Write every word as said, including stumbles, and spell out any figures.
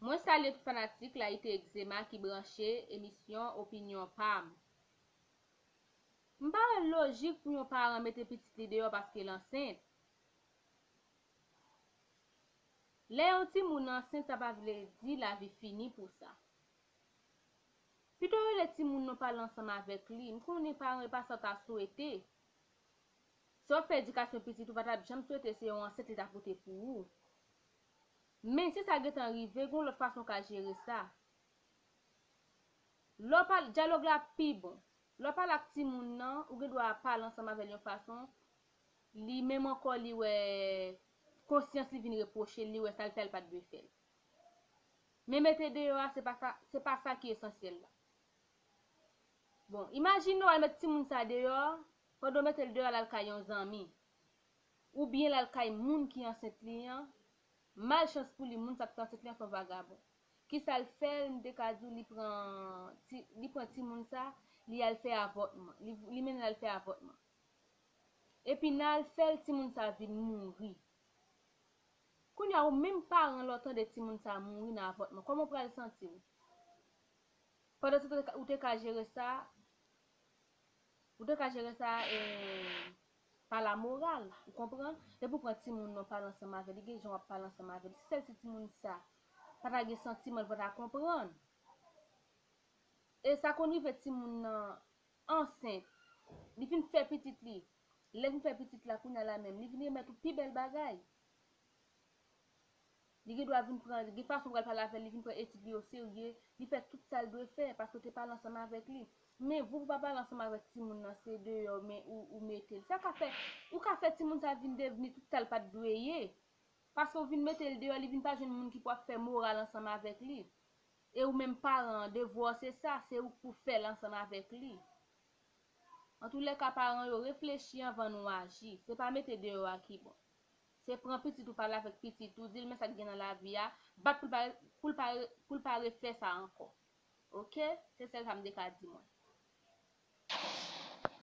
Mwen salye tout fanatik Layite Egzema ki branche emisyon Opinyon Pam. M pa wè lojik pou yon paran mete pitit li deyò paske l ansent. Lè yon timoun ansent, sa pa vle di lavi fini pou sa. Pito rele timoun nan pale ansanm avèk li. M konnen paran yo pa sa w ta swete. Si w ap fè edikasyon pitit ou, pa t ap janm swete se yon ansent li ta pote pou ou. Men si sa gentan rive, gen yon lòt fason w ka jere sa. Lè w pale, dyalòg la pi bon. Lè w pale ak timoun nan, ou gen dwa pale ansanm avè l yon fason, li menm ankò li wè konsyans li vin repwoche l, li wè sa l fè a l pa t dwe fè l. Men mete deyò a, se pa sa, se pa sa ki esansyèl la. Bon, imajine w al met timoun sa deyò, pandan w mete l deyò, l al kay yon zanmi. Oubyen l al kay moun ki ansent li an, malchans pou li, moun sa k te ansent li an se yon vagabon. Kisa l fè? M te ka di w li pran ti, li pran timoun sa, li al fè avòtman. Li, li mennen l al fè avòtman. Epi nan al fè l, timoun sa vin mouri. Kounye a, ou menm paran, lè w tande timoun sa mouri nan avòtman, kòman w pral santi w? Pandan se tan ou te ka jere sa, ou te ka jere sa e, pa la moral, ou konprann? Depi w pran timoun nan pale ansanm avè li, gen jan w ap pale ansanm avè li. Si sèl si timoun sa pa ta gen santiman, li pa ta konprann. E sa konn rive timoun nan ansent, li fin fè pitit li. Lè l fin fè pitit la, kounye a la menm, li vin remèt ou pi bèl bagay. Li gen dwa vin pran, gen fason w pral pale avè l, li vin pran etid li oserye, li fè tout sa l dwe fè, paske w te pale ansanm avèk li. Men vou pou pa pale ansanm avèk timoun nan, se deyò men ou, ou mete l. Sa ka fè, ou ka fè timoun sa vin devni tout sa l pa t dwe ye. Paske w vin mete l deyò, li vin pa jwenn moun ki pou ap fè moral ansanm avèk li. E ou menm paran an, devwa w se sa, se ou k pou fè l ansanm avèk li. Antoulèka, paran yo, reflechi anvan nou aji. Se pa mete deyò a ki bon. Se pran pitit ou, pale avèk pitit ou, di l men sa k gen nan lavi a, bat pou l pa, pou l pa, pou l pa refè sa ankò. Oke? Se sèl sa m te ka di mwen.